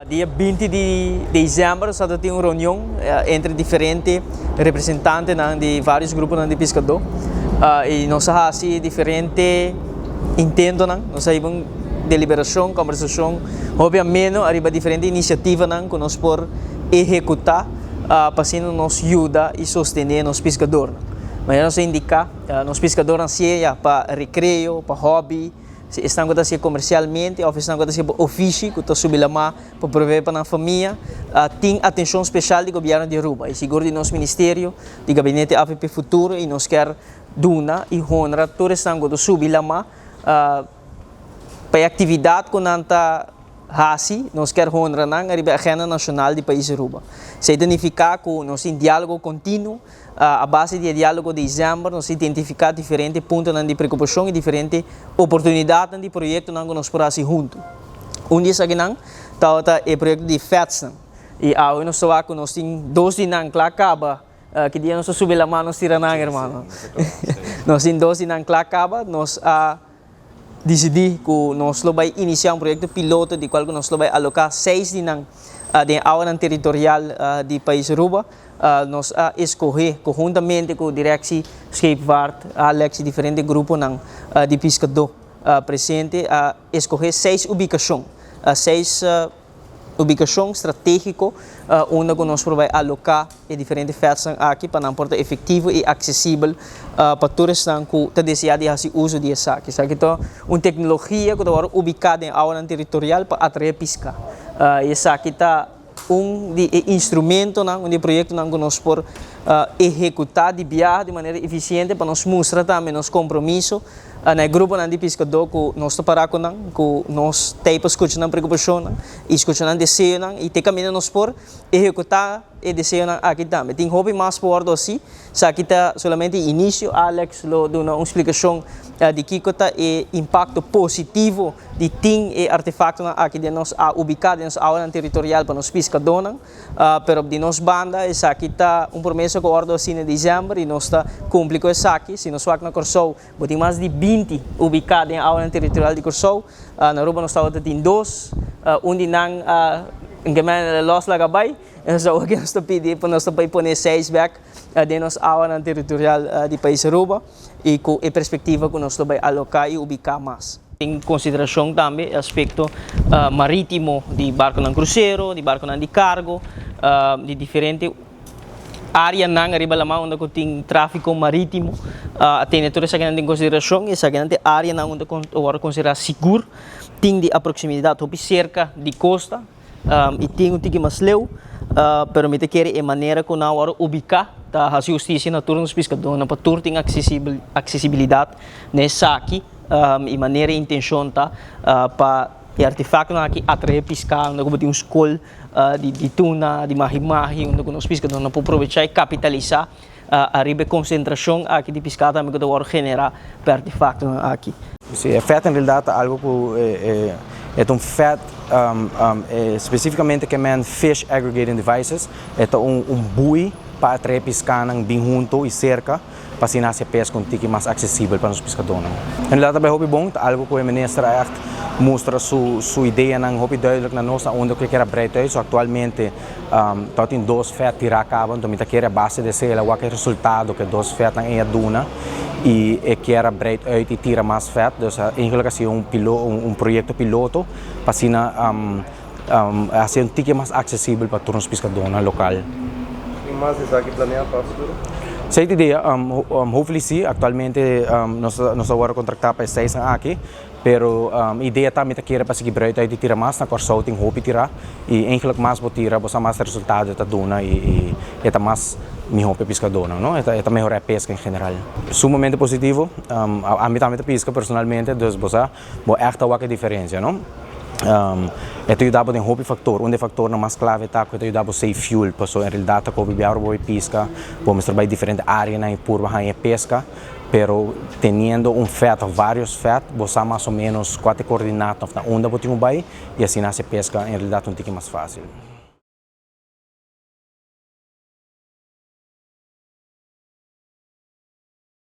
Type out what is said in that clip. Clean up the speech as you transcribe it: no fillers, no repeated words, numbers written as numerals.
Dia 20 di december nos tin un reunion entre diferente representantenan di varios gruponan di piscador y nos a haci diferente intentonan. Nos a hiba un deliberacion, conversacion hopi ameno ariba diferente iniciativanan cu nos por ehecuta pa asina nos yuda y sostene nos piscadornan. Manera nos a indica, nos piscadornan sea pa recreo, pa hobby, si esnan cu ta hacié comercialmente of esnan cu ta hacié pa ofishi, cu ta subi lamá pa provee pa nan famia, tin atencion special di Gobierno di Aruba y sigur di nos Ministerio di Gabinete AVP Futuro, y nos kier duna y honra tur esnan cu ta subi lamá pa e actividad cu nan ta haci. Nos kier honra nan ariba e agenda nacional di pais Aruba. Esey ta nifica cu nos tin dialogo continuo. A base di e dialogo di december nos identifica diferente puntonan di preocupacion y diferente oportunidadnan di proyectonan cu nos por haci hunto. Un di esakinan tabata e proyecto di FETSnan y awe nos ta wak cu nos tin dos di nan cla caba. Ki dia nos ta subi lama nos tira nan, hermano? Nos tin dos di nan cla caba. Nos a dicidi cu nos lo bay inicia un proyecto piloto di cual cu nos lo bay aloca seis di nan den awanan territorial di pais Aruba. Nos a escoge conhuntamente cu Directie Scheepvaart, Alex y diferente gruponan di piscador presente, a escoge seis ubicacion, seis ubicacion strategico unda cu nos por bay aloca e diferente FETSnan aki pa nan por ta efectivo y accesibel pa tur esnan cu ta desea di haci uzo di esaki. Esaki ta un tecnologia cu ta worde ubica den awanan territorial pa atrae pisca y esaki ta un di e instrumentonan, un di e proyectonan cu nos por ehecuta di biaha di manera eficiente pa nos mustra tambe nos compromiso na e gruponan di piscador cu nos ta para cu nan, cu nos ta ey pa scucha nan preocupacionnan y scucha nan deseonan y te caminda nos por ehecuta e deseonan aki tambe. Tin hopi mas por wordo haci, esaki ta solamente e inicio. Alex lo duna un splicacion di kico ta e impacto positivo di tin e artefactonan aki den nos a ubica den nos awanan territorial pa nos piscadornan, pero di nos banda esaki ta un promesa cu a wordo haci na december y nos ta cumpli cu esaki. Si nos wak na Corsou bo tin mas di 20 ubica den awanan territorial di Corsou, na Aruba nos tabata tin dos, un di nan a los laga bay, so awor nos ta pidi pa nos ta bay pone seis bek den nos awanan territorial di pais Aruba y cu e perspectiva cu nos lo bay aloca y ubica mas. Tin consideracion tambe e aspecto maritimo di barconan crucero, di barconan di cargo, di diferente areanan ariba lama unda cu tin trafico maritimo. A tene tur esakinan den consideracion y esakinan ta e areanan unda cu ta wordo considera sigur. Tin di a proximidad hopi cerca di costa y tin un tiki mas leu, pero mi ta kere e manera cu nan a wordo ubica ta haci husticia na tur nos piscadornan pa tur tin accesibilidad na esaki. Y manera e intencion ta pa e artefactonan aki atrae pisca unda cu bo tin un scol di tuna, di mahi mahi, unda cu nos piscadornan por probecha y capitalisa ariba e concentracion aki di pisca tambe cu ta wordo genera pa e artefactonan aki. Si, e FET en realidad ta algo cu e ta un FET specificamente ke men Fish Aggregating Devices, e ta un bui pa atrae piscanan bin hunto y cerca pa asina hasi e pesca un tiki mas aksesibel pa nos piskadónan. En realidad ta bai hopi bon, ta algu ku e minister a ègt mustra su su ideanan hopi duidelijk na nos na unda ku e kier a breit uit. So aktualmente ta tin dos fèt tirá kaba, enton mi ta kere a base di esei el a wak e resultado ku e dos fètnan ei a duna i e kier a breit uit i tira mas fèt. Dus eigenlijk a sido un pilo un proyekto piloto pa asina hasi un tiki mas aksesibel pa tur nos piskadónan lokal. Tin mas di esaki planeá pa futuro? Esei ta idea. Hopefully si. Aktualmente nos nos a wòrdu kontraktá pa e seisnan aki, pero idea ta mi ta kere pa sigui brùit uit di tira mas. Na Kòrsou tin hopi tirá i eigentlik mas bo tira bo sa mas resultado e ta duna i e ta mas mihó pa e piskadónan, no? E ta e ta mehorá e peska en general. Sumamente positivo. Ami tambe ta piska personalmente, dus bo sa bo ègt ta wak e diferensia, no? E ta yuda bo den hopi faktor. Un di e faktornan mas klave ta ku e ta yuda bo save fuel, pasobra en realidat ta kopi biaha ora bo bai piska, bo mester bai diferente areanan i purba haña e peska, pero teniendo un fèt òf vários fèt, bo sa mas o ménos kua ta e koordinatnan òf na unda bo tin ku bai i asina hasi e peska en realidat un tiki mas fásil.